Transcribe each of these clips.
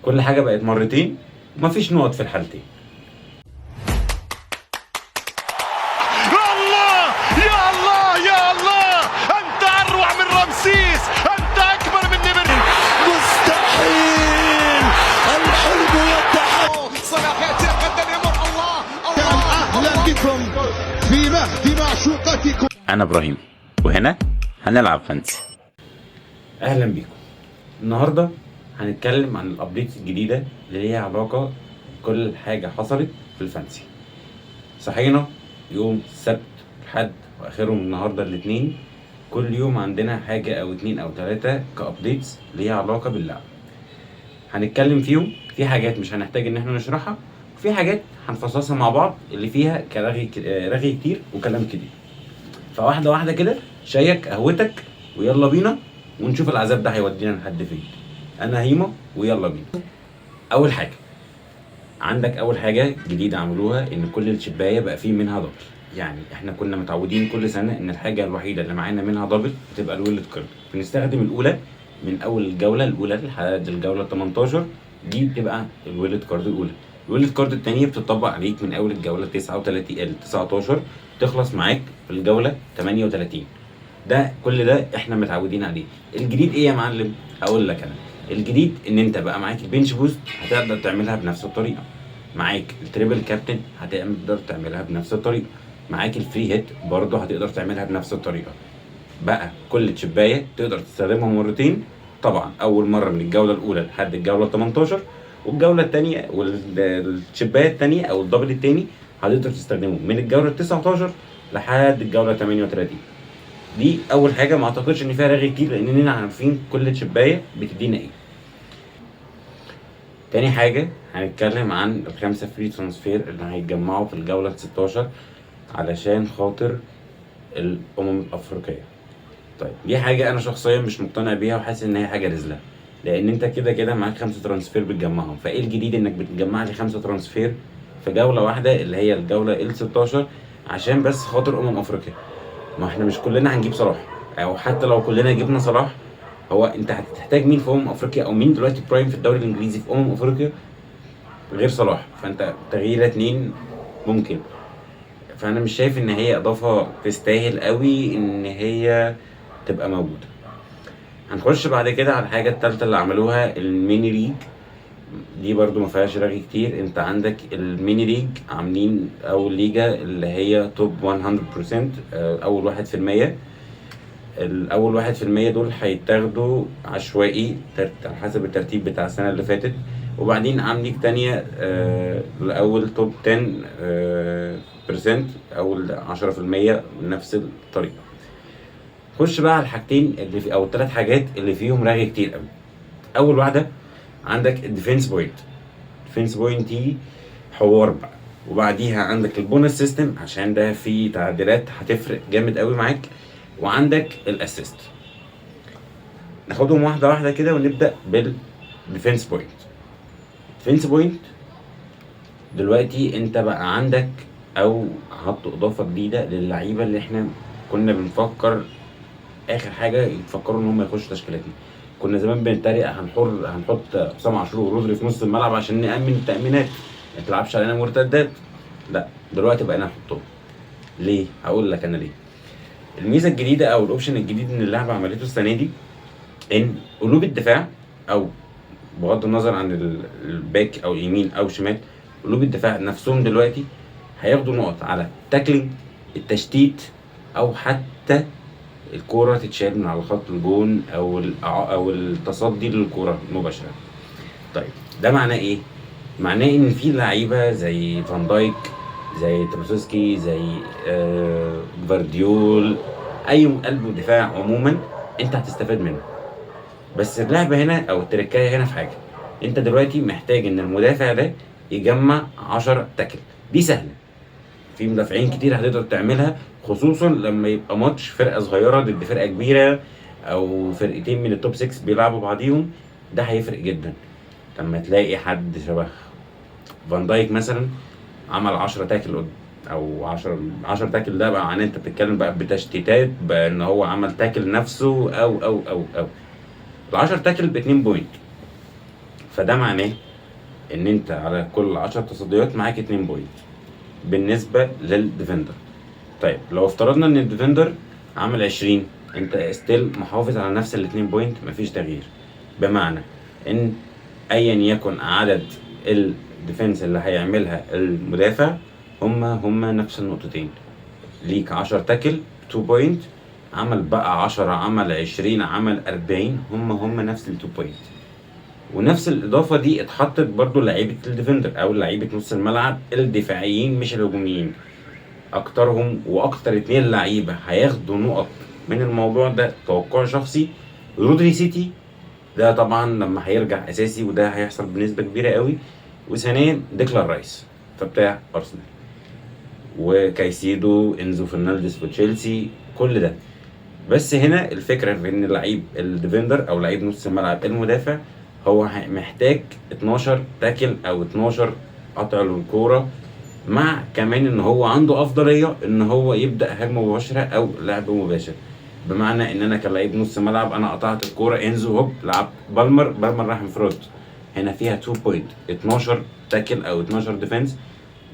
كل حاجة بقت مرتين ومفيش نقط في الحالتين. الله يا الله يا الله، أنت أروع من رمسيس، أنت أكبر من نمر. مستحيل، الحلم والتحدي. صلاح يتقدم، يمر، الله الله. اهلا بكم في مهد معشوقتكم. انا ابراهيم وهنا هنلعب fantasy. اهلا بيكم. النهارده هنتكلم عن ال updates الجديدة اللي ليها علاقة بكل حاجة حصلت في ال fantasy. صحينا يوم السبت، الحد، واخرهم النهارده الاثنين. كل يوم عندنا حاجة او اتنين او تلاتة ك updates ليها علاقة باللعب هنتكلم فيهم. في حاجات مش هنحتاج ان احنا نشرحها، وفي حاجات هنفصصها مع بعض اللي فيها كرغي رغي كتير وكلام كتير. فواحدة واحدة كده، شايك قهوتك ويلا بينا ونشوف العذاب ده هيودينا لحد فين. انا هيما ويلا بينا. اول حاجة عندك، اول حاجة جديدة عملوها ان كل الشبايه بقى فيه منها double. يعني احنا كنا متعودين كل سنة ان الحاجة الوحيدة اللي معانا منها double بتبقى ال wild card، بنستخدم الاولى من اول الجولة الاولى لحد الجولة 18، دي بتبقى ال wild card الاولى. ال wild card الثانية بتطبق عليك من اول الجولة 39 ال 19، تخلص معاك في الجولة 38. ده كل ده احنا متعودين عليه. الجديد ايه يا معلم؟ هقول لك انا. الجديد ان انت بقى معاك ال bench boost هتقدر تعملها بنفس الطريقة، معاك ال triple captain هتقدر تعملها بنفس الطريقة، معاك ال free hit برضه هتقدر تعملها بنفس الطريقة. بقى كل تشبايه تقدر تستخدمها مرتين، طبعا اول مرة من الجولة الاولى لحد الجولة 18، والجوله الثانية والتشبايه الثانية او ال double الثاني هتقدر تستخدمه من الجولة 19 لحد الجولة 38. دي اول حاجة ما اعتقدش ان فيها رغي كتير لاننا عارفين كل تشبايه بتدينا ايه. تاني حاجة هنتكلم عن الخمسة free transfer اللي هيتجمعوا في الجولة 16 علشان خاطر الأمم الأفريقية. طيب دي حاجة أنا شخصيا مش مقتنع بيها وحاسس إن هي حاجة رزلة، لأن أنت كده كده معاك خمسة transfer بتجمعهم، فإيه الجديد إنك بتجمع لي خمسة transfer في جولة واحدة اللي هي الجولة ال 16 عشان بس خاطر أمم أفريقيا؟ ما احنا مش كلنا هنجيب صلاح، أو حتى لو كلنا جبنا صلاح هو انت هتحتاج مين في افريقيا او مين دلوقتي prime في الدوري الانجليزي في افريقيا غير صلاح؟ فانت تغيير اتنين ممكن. فانا مش شايف ان هي اضافه تستاهل قوي ان هي تبقى موجودة. هنخش بعد كده على الحاجة التالتة اللي عملوها، ال mini league. دي برضو ما فيهاش رغي كتير. انت عندك ال mini league عاملين اول ليجا اللي هي top 100%، اول 1%. الاول 1% دول هيتاخدوا عشوائي على حسب الترتيب بتاع السنة اللي فاتت، وبعدين عامل league تانية لأول top 10 percent، أول 10% بنفس الطريقة. خش بقى على الحاجتين اللي في أو الثلاث حاجات اللي فيهم رغي كتير قوي. أول واحدة عندك ال defense point. ال defense point دي حوار بقى، وبعديها عندك ال bonus system عشان ده فيه تعديلات هتفرق جامد قوي معاك، وعندك ال assist. ناخدهم واحدة واحدة كده ونبدا بال defense point. defense point دلوقتي انت بقى عندك او حطوا اضافه جديدة للعيبة اللي احنا كنا بنفكر اخر حاجة يفكروا ان هم يخشوا تشكيلاتنا. كنا زمان بنتريق هنحط حسام عاشور ورودري في نص الملعب عشان نامن التامينات، ما تلعبش علينا مرتدات. لا دلوقتي بقينا نحطهم. ليه؟ هقول لك انا ليه. الميزة الجديدة او ال option الجديد ان اللعبة عملته السنة دي ان قلوب الدفاع، او بغض النظر عن ال back او يمين او شمال، قلوب الدفاع نفسهم دلوقتي هياخدوا نقط على tackling، التشتيت، او حتى الكورة تتشال من على خط الجون او التصدي للكورة مباشرة. طيب ده معناه ايه؟ معناه ان في لعيبة زي فان دايك، زي تروسيسكي، زي جفارديول، اي قلب دفاع عموما انت هتستفاد منه. بس اللعبة هنا او التركايه هنا في حاجة، انت دلوقتي محتاج ان المدافع ده يجمع 10 tackle. دي سهلة، في مدافعين كتير هتقدر تعملها، خصوصا لما يبقى ماتش فرقه صغيرة ضد فرقه كبيرة او فرقتين من ال top 6 بيلعبوا بعضيهم. ده هيفرق جدا لما تلاقي حد شبه فان دايك مثلا عمل 10 tackle او 10 tackle. ده بقى معناه انت بتتكلم بقى بتشتيتات، بان هو عمل tackle نفسه او او او او ال 10 tackle ب 2 point. فده معناه ان انت على كل 10 تصديات معاك 2 point بالنسبة لل defender. طيب لو افترضنا ان ال defender عمل 20، انت still محافظ على نفس ال 2 point، مفيش تغيير. بمعنى ان ايا يكن عدد ال defense اللي هيعملها المدافع، هما هما نفس النقطتين. ليك 10 tackle 2 point، عمل بقى 10، عمل 20، عمل 40، هما هما نفس ال 2 point. ونفس الاضافة دي اتحطت برضو لعيبة ال defender او لعيبة نص الملعب الدفاعيين مش الهجوميين. اكترهم واكتر اتنين لعيبة هياخدوا نقط من الموضوع ده توقع شخصي، رودري سيتي ده طبعا لما هيرجع اساسي وده هيحصل بنسبة كبيرة قوي، وثانيا ديكلان رايس فبتاع ارسنال، وكايسيدو، انزو فرنانديز في تشيلسي، كل ده. بس هنا الفكرة في ان لعيب ال defender او لعيب نص الملعب المدافع هو محتاج 12 tackle او 12 قطع للكوره، مع كمان ان هو عنده افضلية ان هو يبدا هجمة مباشرة او لعب مباشر. بمعنى ان انا كلاعب نص ملعب انا قطعت الكورة، انزو هوب لعب بالمر، بالمر راح انفراد، هنا فيها 2 point، 12 tackle او 12 defense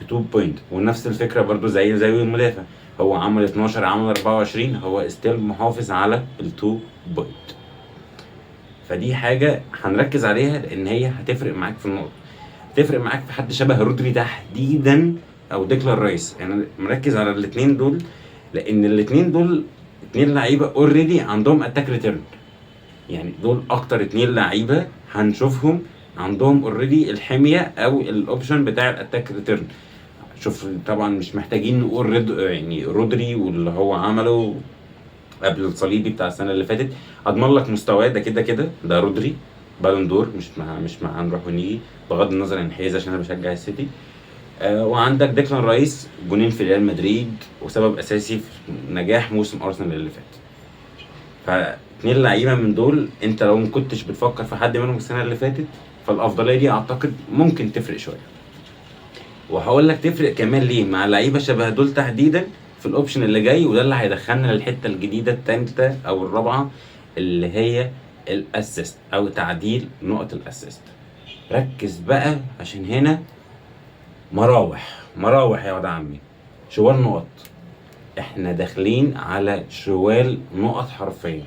ب 2 point. ونفس الفكرة برضو زي المدافع، هو عمل 12 عمل 24، هو still محافظ على ال 2 point. فدي حاجة هنركز عليها لان هي هتفرق معاك في النقط، تفرق معاك في حد شبه رودري تحديدا او ديكلان رايس. يعني مركز على الاثنين دول لان الاثنين دول اثنين لعيبة already عندهم attack return، يعني دول اكتر اثنين لعيبة هنشوفهم عندهم already الحمية او ال option بتاع ال attack return. شوف طبعا مش محتاجين نقول يعني رودري واللي هو عمله قبل الصليبي بتاع السنة اللي فاتت اضمن لك مستواه ده كده كده، ده رودري Ballon d'Or، مش مع هنروح ونيجي بغض النظر عن انحياز عشان انا بشجع السيتي. وعندك ديكلان رايس جونين في ريال مدريد وسبب اساسي في نجاح موسم ارسنال اللي فات. فاتنين لعيبة من دول انت لو ما كنتش بتفكر في حد منهم السنة اللي فاتت فالافضليه دي اعتقد ممكن تفرق شوية. وهقول لك تفرق كمان ليه مع لعيبة شبه دول تحديدا في ال option اللي جاي، وده اللي هيدخلنا للحتة الجديدة الثالثة او الرابعة اللي هي ال assist او تعديل نقط ال assist. ركز بقى عشان هنا مراوح مراوح يا واد عمي، شوال نقط، احنا داخلين على شوال نقط حرفيا.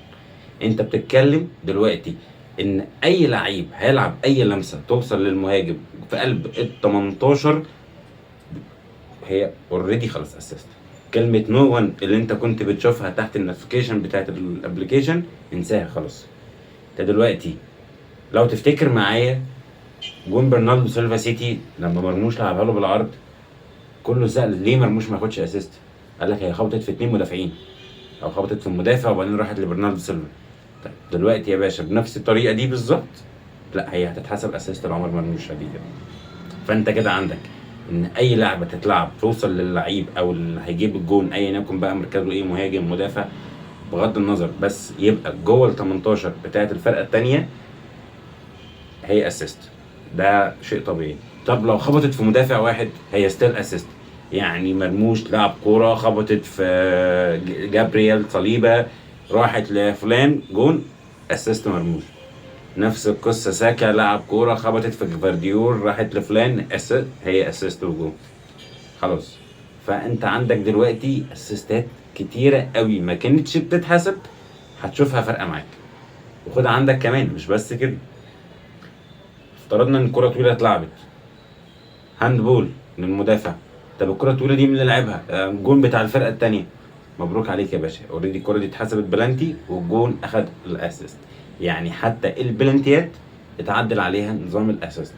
انت بتتكلم دلوقتي ان اي لعيب هيلعب اي لمسه توصل للمهاجم في قلب ال 18 هي already خلاص assist. كلمة no one اللي انت كنت بتشوفها تحت ال notification بتاعت ال application انساها خلاص. انت دلوقتي لو تفتكر معايا جون برناردو سيلفا سيتي لما مرموش لعبها له بالعرض، كله سأل ليه مرموش ما ياخدش assist، قال لك هي خبطت في اتنين مدافعين او خبطت في المدافع وبعدين راحت لبرناردو سيلفا. طيب دلوقتي يا باشا بنفس الطريقة دي بالظبط، لا هي هتتحسب assist لعمر مرموش دي كده. فانت كده عندك ان اي لعبه تتلعب توصل للعيب او اللي هيجيب الجون ايا يكن بقى مركزه ايه، مهاجم مدافع بغض النظر، بس يبقى جوه ال 18 بتاعه الفرقة الثانية هي assist، ده شيء طبيعي. طب لو خبطت في مدافع واحد هي still assist، يعني مرموش لعب كورة خبطت في جابرييل صليبه راحت لفلان جون، assist مرموش. نفس القصة ساكا لعب كورة خبطت في جفارديول راحت لفلان، assist، هي assist وجون خلاص. فانت عندك دلوقتي assist ات كتيرة قوي ما كانتش بتتحسب، هتشوفها فارقه معاك. وخد عندك كمان مش بس كده، افترضنا ان الكره طويلة اتلعبت handball من المدافع، طب الكره الطويلة دي مين اللي لعبها؟ الجون بتاع الفرقة الثانية، مبروك عليك يا باشا، already الكره دي اتحسبت بلانتي والجون اخد ال assist. يعني حتى البلانتيات اتعدل عليها نظام ال assist.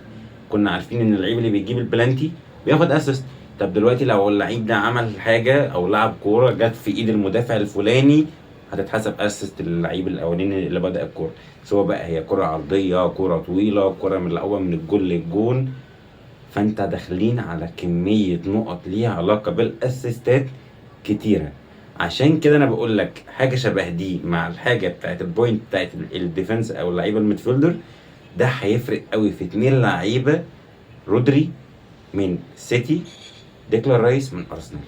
كنا عارفين ان اللعيب اللي بيجيب البلانتي بياخد assist، طب دلوقتي لو اللعيب ده عمل حاجة او لعب كورة جت في ايد المدافع الفلاني هتتحسب assist للعيب الاولاني اللي بدا الكورة، سواء بقى هي كره عرضية، كره طويلة، كره من الاول من الجول للجون. فانت داخلين على كمية نقط ليها علاقة بال assist ات كتيرة. عشان كده انا بقول لك حاجة شبه دي مع الحاجة بتاعت ال point بتاعت ال defense او اللعيبة ال midfielder، ده هيفرق قوي في اتنين لعيبة، رودري من سيتي، ديكلان رايس من ارسنال.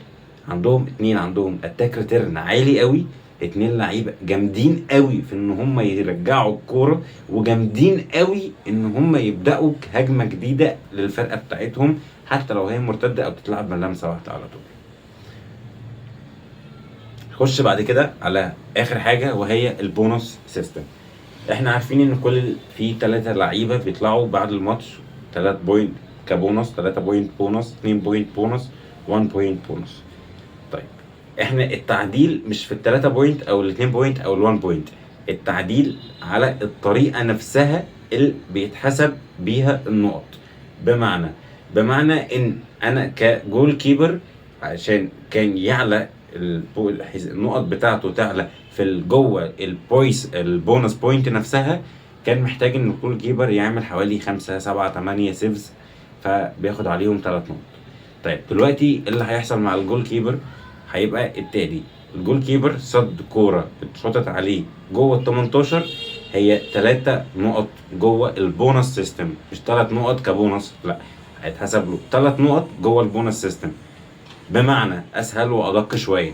عندهم اتنين عندهم attack return عالي قوي. اتنين لعيبة جامدين قوي في ان هم يرجعوا الكورة، وجامدين قوي ان هم يبداوا هجمة جديدة للفرقة بتاعتهم حتى لو هي مرتدة او بتتلعب من لمسه واحدة على طول. خش بعد كده على اخر حاجة وهي ال bonus system. احنا عارفين ان كل في 3 لعيبة بيطلعوا بعد الماتش 3 point ك bonus، 3 point bonus، 2 point bonus، 1 point bonus. طيب احنا التعديل مش في ال3 point او ال2 point او ال1 point، التعديل على الطريقة نفسها اللي بيتحسب بيها النقط. بمعنى ان انا ك goalkeeper عشان كان يعلى النقط بتاعته تعلى في جوه ال bonus point نفسها، كان محتاج ان ال goalkeeper يعمل حوالي 5 7 8 saves، فبياخد عليهم 3 نقط. طيب دلوقتي اللي هيحصل مع ال goalkeeper هيبقى التالي: ال goalkeeper صد كورة اتشطت عليه جوه ال 18، هي 3 نقط جوه ال bonus system، مش 3 نقط كبونص، لا هيتحسب له 3 نقط جوه ال bonus system. بمعنى اسهل وادق شوية،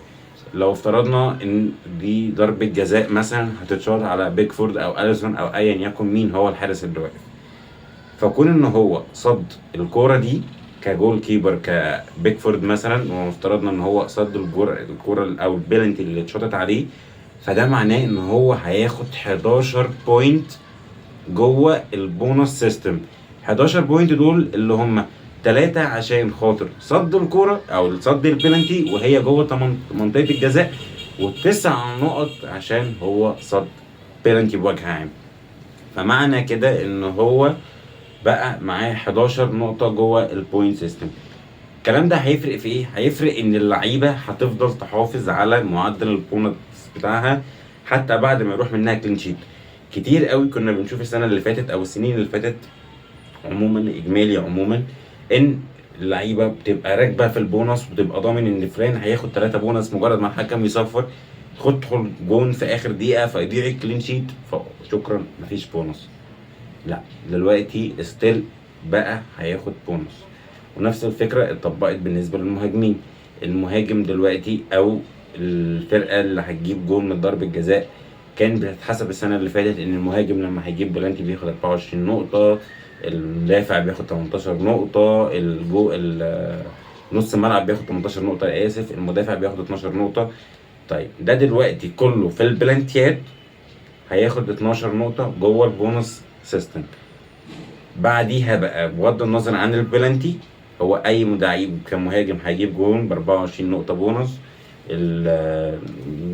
لو افترضنا ان دي ضربه جزاء مثلا هتتشاط على بيكفورد او اليسون او ايا يكن مين هو الحارس اللي واقف، فكون ان هو صد الكورة دي ك goalkeeper كبيكفورد مثلا، وافترضنا ان هو صد الكورة او البلنتي اللي اتشاطت عليه، فده معناه ان هو هياخد 11 point جوه ال bonus system. 11 point دول اللي هم 3 عشان خاطر صد الكورة او صد البلنتي وهي جوه منطقة الجزاء، و9 نقط عشان هو صد بلنتي بوجه عام. فمعنى كده ان هو بقى معاه 11 نقطة جوه ال point system. الكلام ده هيفرق في ايه؟ هيفرق ان اللعيبة هتفضل تحافظ على معدل البونص بتاعها حتى بعد ما يروح منها clean sheet. كتير قوي كنا بنشوف السنة اللي فاتت او السنين اللي فاتت عموما، اجمالي عموما، ان اللعيبة بتبقى راكبه في البونص وبتبقى ضامن ان فلان هياخد 3 بونص مجرد ما الحكم يصفر، تدخل جون في اخر دقيقة فيضيع ال clean sheet، فشكرا مفيش بونص. لا دلوقتي still بقى هياخد بونص. ونفس الفكرة اتطبقت بالنسبة للمهاجمين. المهاجم دلوقتي او الفرقة اللي هتجيب جون من ضربه جزاء، كان بتتحسب السنة اللي فاتت ان المهاجم لما هيجيب بلانتي بياخد 24 نقطة، المدافع بياخد 18 نقطة، نص الملعب بياخد 18 نقطة، اسف المدافع بياخد 12 نقطة. طيب ده دلوقتي كله في البلانتيات هياخد 12 نقطة جوه ال bonus system. بعديها بقى بغض النظر عن البلانتي، هو اي مدعي كمهاجم هيجيب جون ب 24 نقطة بونص،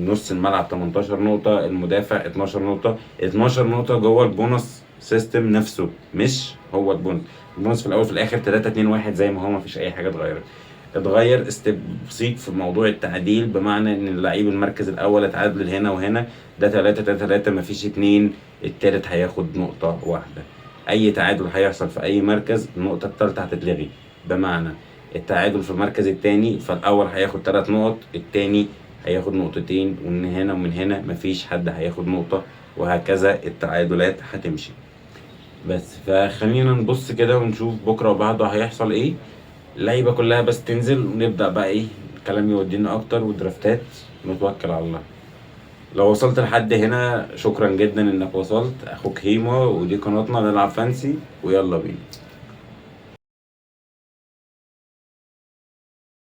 نص الملعب 18 نقطة، المدافع 12 نقطة، 12 نقطة جوه ال bonus system نفسه، مش هو ال bonus. ال bonus في الاول في الاخر 3 2 1 زي ما هو، مفيش اي حاجة اتغيرت. اتغير step بسيط في موضوع التعديل، بمعنى ان اللعيب المركز الاول اتعادل هنا وهنا، ده 3 3 3 مفيش 2، التالت هياخد نقطة واحدة. اي تعادل هيحصل في اي مركز النقطة التالتة هتتلغي، بمعنى التعادل في المركز التاني فالاول هياخد 3 نقط، التاني هياخد نقطتين، ومن هنا ومن هنا مفيش حد هياخد نقطة، وهكذا التعادلات هتمشي. بس فخلينا نبص كده ونشوف بكرة وبعده هيحصل ايه. اللعيبة كلها بس تنزل ونبدأ بقى ايه الكلام يودينا اكتر، ودرافتات، نتوكل على الله. لو وصلت لحد هنا شكرا جدا انك وصلت. اخوك هيما ودي قناتنا نلعب فانسي، ويلا بينا.